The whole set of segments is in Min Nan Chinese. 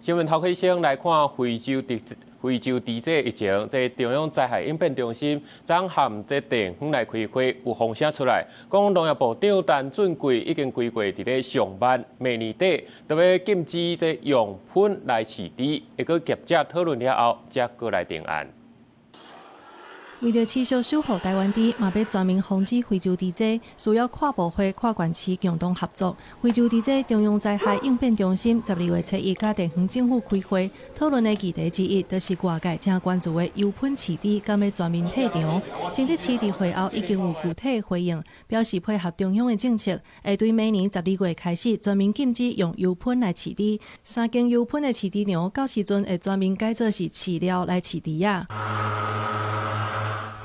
新聞頭起先來看非洲豬瘟疫情，這中央災害應變中心昨和這地方來開會，有風聲出來，講農業部長陳俊貴已經規劃佇咧上萬明年底，就欲禁止這用噴來飼豬，會閣業者討論了後，才閣來定案。為著持續守護台灣豬，嘛欲全面防止非洲豬瘟，需要跨部會、跨縣市共同合作。非洲豬瘟中央災害應變中心12月初一佮地方政府開會，討論的議題之一，就是外界正關注的油噴飼豬，敢欲全面退場。新竹市佇會後已經有具體回應，表示配合中央的政策，會對明年12月開始全面禁止用油噴來飼豬。三間油噴的飼豬場，到時陣會全面改做是飼料來飼豬仔。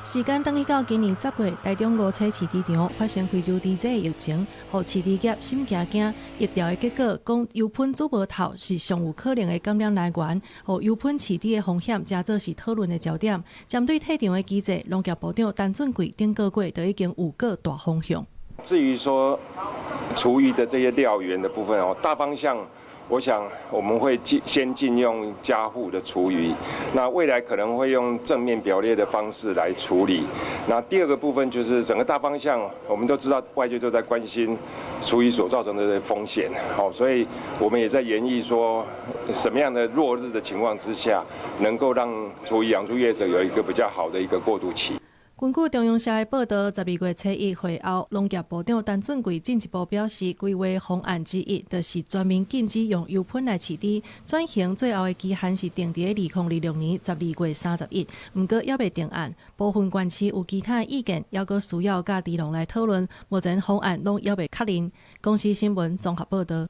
時間轉去到今年10月，台中五車飼豬場發生非洲豬瘟的疫情，予飼豬業心驚驚。疫調的結果講，油噴豬無頭是上有可能的感染來源，予油噴飼豬的風險，成做是討論的焦點。針對退場的機制，農業部長陳俊貴頂個月就已經有個大方向。至於說廚餘的這些料源的部分哦，大方向，我想我們會先禁用家戶的廚餘，那未來可能會用正面表列的方式來處理。那第二個部分就是整個大方向，我們都知道外界都在關心廚餘所造成的風險，好，所以我們也在研議說，什麼樣的落日的情況之下，能夠讓廚餘養豬業者有一個比較好的一個過渡期。根據中央社的報導，12月初一會後，農業部長陳俊貴進一步表示，規劃方案之一就是全面禁止用油噴來飼豬，轉型最後的期限是定佇2026年12月31，毋過猶未定案，部分縣市有其他的意見，猶閣需要佮豬農來討論，目前方案攏猶未確認。公視新聞綜合報導。